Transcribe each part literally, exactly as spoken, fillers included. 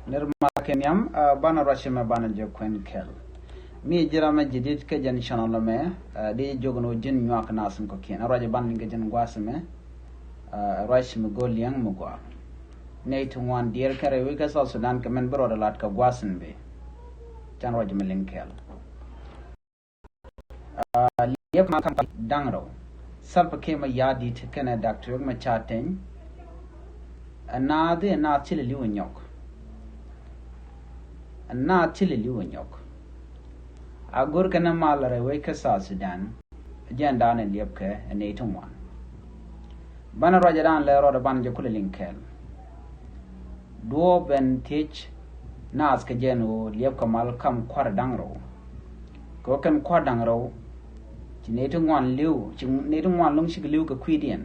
Nir mal kɛ nhiam, banɛ ruac mɛ banɛ jɛ kuɛn kɛl. Mi ji̱ ram mɛ jadid kä jɛn channel mɛ, di jɛ jiök ni wä ji̱n nyuak nath in kɔ̱kiɛn. Ruac banɛ liŋ kɛ jɛn gua̱a̱th mɛ, ruac mi go̱o̱r liɛŋ mi gɔaa. Nɛy ti ŋuan diɛɛr kɛn rɛy wec kä South Sudan kɛ mɛn bi rɔɔdɛ lat kɛ gua̱a̱th in bi. Can ruac mɛ liŋ kɛl. Liɛp mal kam da̱ŋ rɛw. Salva Kiir Mayardit kɛnɛ Doctor Riek Machar Teny. Ɛ naath i̱ ɛ naath ci lɛ li̱w ɛ nyɔk. Ɛ naath ci lɛ li̱w ɛ nyɔk. A go̱r kɛn ɛ mal rɛy wec kä South Sudan. Jɛn da̱a̱n ɛ liɛp kɛ ɛ nɛy ti ŋuan. Banɛ ruacɛ da̱a̱n lɛ rɔɔdɛ banɛ jɛ kulɛ liŋ kɛɛl. Duɔ̱ɔ̱p ɛn thiec naath kɛ jɛn ɣöö liɛp kɛ mal kam kua̱r da̱ŋ rɛw. Kɛ ɣöö kɛn kua̱r da̱ŋ rɛw ci nɛy ti ŋuan li̱w, ci nɛy ti ŋuan lo̱ŋ cikɛ li̱w kɛ kui̱diɛn.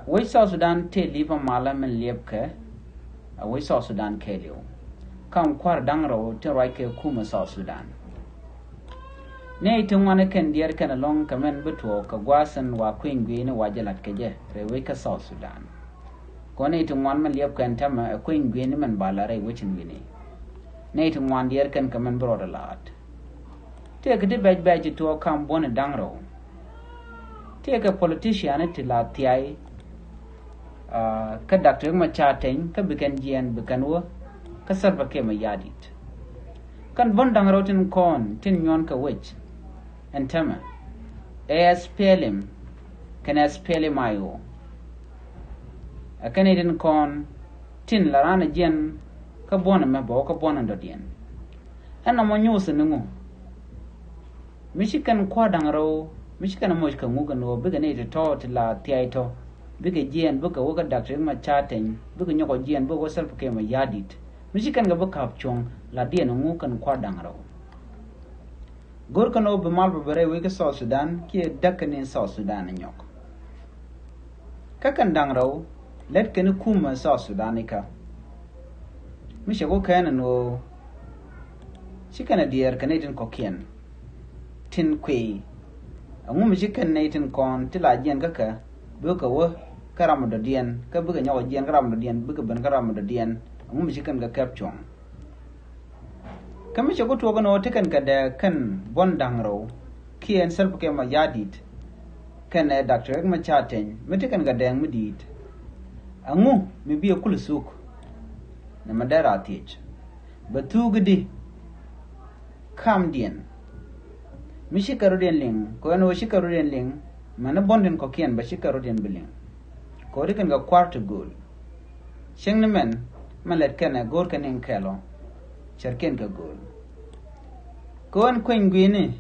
Wec South Sudan tëë li̱pä malä min liɛpkɛ. A wec South Sudan kɛɛliw. Kam kua̱r da̱ŋ rɛw tin ruac kɛ kumä South Sudan. Nɛy ti ŋuan kɛn diɛɛr kɛn ɛlɔ̱ŋ kɛ mɛn bi tuɔɔk kɛ gua̱a̱th in wa kueny gui̱i̱ni wa jɛ la̱t kɛ jɛ rɛy wec kä South Sudan. Kɔn nɛy ti ŋuan min liɛpkɛ ɛn täämɛ ɛ kueny gui̱i̱ni min ba la̱t rɛy wec in wi̱ni. Nɛy ti ŋuan diɛɛr kɛn kɛ mɛn bi rɔɔdɛ la̱t. Tëëkɛ ti bɛc bɛc ti tuɔɔk kam buɔ̱ni da̱ŋ rɛw. Tëëkɛ politician ti la thiay. Kä Doctor Riek Machar Teny kä bi kɛn jiɛɛn bi kɛn wä kä Salva Kiir Mayardit. Kɛn buɔ̱n da̱ŋ rɛw tin kɔn tin nyuɔn kɛ wec ɛn täämɛ ɛ SPLM kɛnɛ SPLM-IO. Ɛ kɛn i̱ tin kɔn tin la raan ɛ jiɛn kä buɔ̱n ɛmɛ bɛ wä kä buɔ̱n ɛn dɔ̱diɛn. Ɛn nɔmɔ nyuuth ni ŋu? Mi ci kɛn kua̱r da̱ŋ rɛw mi ci kɛn moc kɛ ŋuk ɛn ɣöö bikɛ nɛy ti tɔ̱ ti la thiay tɔ̱ bikɛ jiɛɛn bikɛ wä kä Doctor Riek Machar Teny bikɛ nyɔk ɔ jiɛɛn bikɛ wä Salva Kiir Mayardit. Mi ci kɛn kɛ bi ka̱p cuɔ̱ŋ la diɛn ŋu kɛn kua̱r da̱ŋ rɛw. Go̱r kɛn ɣöö bi mal bä bɛ rɛy wec kä South Sudan kiɛ däk kɛn in South Sudan nyɔk. Kä kɛn da̱ŋ rɛw lät kɛn kumä South Sudan ikä. Mi cɛ ku kɛn ɛn ɣöö ci kɛn ɛ diɛɛr kɛ nɛy tin kɔ̱kiɛn tin kuëë. Ɛŋu mi ci kɛn nɛy tin kɔn ti la jiɛn kä kɛ bikɛ wä kä ram ɔ dɔ̱diɛn kä bikɛ nyɔk ɔ jiɛn kä ram ɔ dɔ̱diɛn bikɛ ben kä ram ɔ dɔ̱diɛn. Ɛŋu mi ci kɛn kɛ kɛp cuɔ̱ŋ? Kä mi cɛ ku tuɔɔk ɛn ɣöö ti kɛn kɛ dɛɛ kɛn buɔ̱n da̱ŋ rɛw kiɛ ɛn Salva Kiir Mayardit kɛnɛ Doctor Riek Machar Teny mi ti kɛn kɛ dɛɛ mi di̱i̱t. Ɛŋu mi bi ɛ kul thuk? Nɛmɛ dee raa thiec bɛ thuk i̱di kamdiɛn? Mi cikɛ rɔ̱diɛn liŋ kɛ ɣöö ɛn ɣöö cikɛ rɔ̱diɛn liŋ mɛn ni buɔ̱n tin kɔ̱kiɛn bɛ cikɛ rɔ̱diɛn bi liŋ. Kɛ ɣöö ti kɛn kɛ kua̱r ti gööl. Cieŋni mɛn mɛn lɛt kɛnɛ go̱o̱r kɛn in kɛl ɔ cärkiɛn kɛ gööl. Kɛ ɣöö ɛn kueny gui̱i̱ni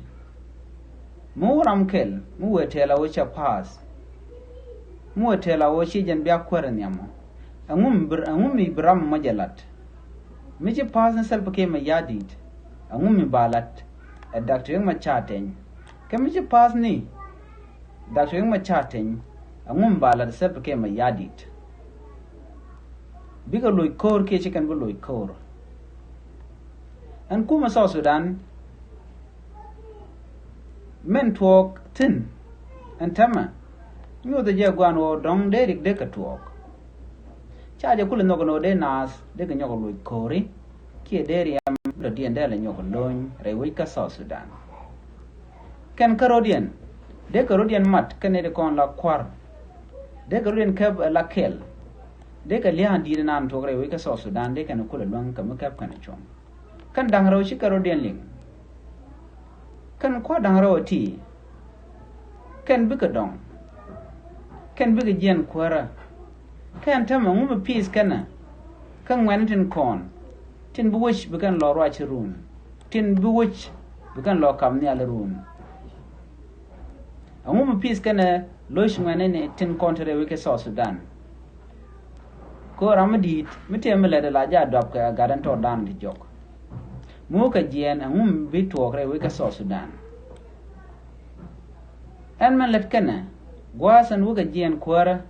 mi wä ram kɛl mi wëë tɛl a wä cɛ pa̱a̱th. Mi wëë tɛl a wä ci jɛn bia kuäär in nhiamɔ. Ɛŋu mi bi ram mɔ jɛ lat? Mi ci pa̱a̱th ni Salva Kiir Mayardit ɛŋu mi ba lat? Ɛ Doctor Riek Machar Teny. Kä mi ci pa̱a̱th ni Doctor Riek Machar Teny ɛŋu mi ba lat Salva Kiir Mayardit? Bikɛ loc ko̱o̱r kiɛ ci kɛn bi loc ko̱o̱r. Ɛn kumɛ South Sudan min tuɔɔk thi̱n ɛn täämɛ nyuuthɛ jɛ gua̱a̱n ɣöö dɔ̱ŋ dee rik dee kɛ tuɔɔk. Ca jɛ kulɛ nhɔk ɛn ɣöö dee naath dee kɛ nyɔk loc ko̱o̱ri kiɛ dee riɛm dɔ̱diɛn dee lɛ nyɔk lo̱ny rɛy wec kä South Sudan. Kɛn kä rɔ̱diɛn dee kɛ rɔ̱diɛn mat kɛn nɛy ti kɔn la kua̱r. Dee kɛ rɔ̱diɛn käp ɛ la kɛl. Dee kɛ lia̱a̱n di̱i̱t ɛnan tuɔk rɛy wec kä South Sudan dee kɛn kulɛ luäŋ kɛ mi käp kɛn cuɔ̱ŋ. Kɛn da̱ŋ rɛw cikɛ rɔ̱diɛn liŋ. Kɛn kua̱r da̱ŋ rɛw ɛ ti kɛn bikɛ dɔ̱ŋ. Kɛn bikɛ jiɛn kuäärä. Kɛn täämɛ ŋu mi pi̱i̱th kɛnɛ kä ŋuɛ̈ni tin kɔn tin bi wec bi kɛn lɔ ruac ci run tin bi wec bi kɛn lɔ kap nhial run. Ɛŋu mi pi̱i̱th kɛnɛ lo̱c ŋuɛ̈ni tin kɔn te rɛy wec kä South Sudan? Kɛ ɣöö ram mi di̱i̱t mi tëë mi lɛt ala jɛ a duapkɛ a gat ɛn tɔɔdan ti jɔk. Mi wä kɛ jiɛɛn ɛŋu mi bi tuɔɔk rɛy wec kä South Sudan? Ɛn mɛn lät kɛnɛ gua̱a̱th ɛn wä kɛ jiɛɛn kuäärä.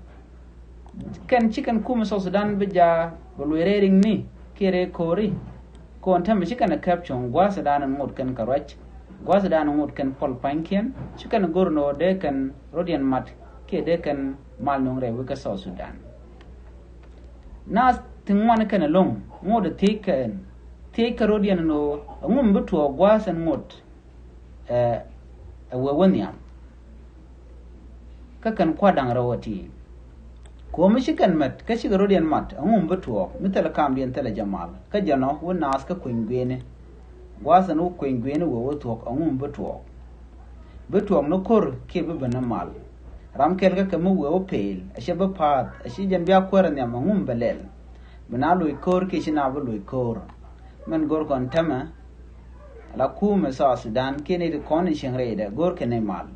Kɛn ci kɛn kumɛ South Sudan bi jaa bɛ luëë rɛy riŋni kiɛ rɛy ko̱ri. Kɔn täämɛ ci kɛn ɛ käp cuɔ̱ŋ gua̱a̱thdan ɛn ŋot kɛn kɛ ruac. Gua̱a̱thdan ɛn ŋot kɛn puɔl pa̱nykiɛn ci kɛn go̱r ɛn ɣöö dee kɛn rɔ̱diɛn mat kiɛ dee kɛn mal nöŋ rɛy wec kä South Sudan. Naath ti ŋuan kɛn ɛlɔ̱ŋ ŋot ɛ thiec kɛn, thiec kɛ rɔ̱diɛn ɛn ɣöö ɛŋu mi bi tuɔɔk gua̱a̱th ɛn ŋot ɛ wee wä nhiam. Kä kɛn kua̱r da̱ŋ rɛw ɛ ti ko̱o̱m mi ci kɛn mät kä cikɛ rɔ̱diɛn mat ɛŋu mi bi tuɔɔk mi thilɛ kamdiɛn thilɛ jɛ mal kä jɛn ɔ wä naath kä kueny guieni. Gua̱a̱th ɛn wä kueny guieni wee wä thuɔ̱k ɛŋu mi bi tuɔɔk. Bi tuɔɔk ni ko̱r kiɛ bi ben ni mal. Ram kɛl kä kɛ mi wee wä peel ɛ cɛ bi pa̱a̱th ɛ ci jɛn bia kuäär ɛ nhiam ɛŋu mi bɛ lɛl. Bi na loc ko̱r kiɛ ci na bi loc ko̱r. Mɛn go̱r kɔn tämɛ. Ala kumɛ South Sudan kiɛ ni ti kɔn in cieŋ rɛydɛ go̱r kɛ ni mal.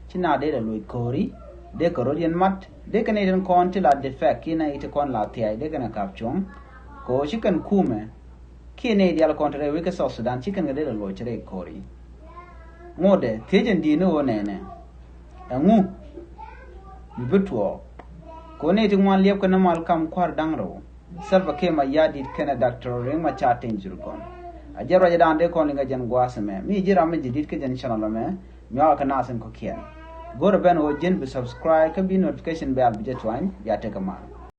Ci na dee dɛ loc ko̱ri dee kɛ rɔ̱diɛn mat dee kɛ ni tin kɔn ti la defect kiɛ ni ti kɔn la thiac dee kɛ ni kap cuɔ̱ŋ. Kɛ ɣöö ci kɛn kumɛ kiɛ ni dial kɔn ti rɛy wec kä South Sudan ci kɛn kɛ dee dɛ loc rɛy ko̱ri. Ŋotdɛ thiecɛn di̱i̱t ni ɣöö nɛnɛ ɛŋu mi bi tuɔɔk. Kɛ ɣöö ni ti ŋuan liɛpkɛ ni mal kam kua̱r da̱ŋ rɛw. Salva Kiir Mayardit kɛnɛ Doctor Riek Machar Teny Dhurgon. A jɛ ruacɛ da̱a̱n dee kɔn liŋ kä jɛn gua̱a̱th ɛmɛ mi ji̱ ram mi ji̱ di̱t kä jɛn channel ɛmɛ. Nyuakä kɛ nath in kɔ̱kiɛn. Go̱rɛ ben ɣöö ji̱n bi subscribe kä bi notification bell bi jɛ tuany bia tekɛ mal.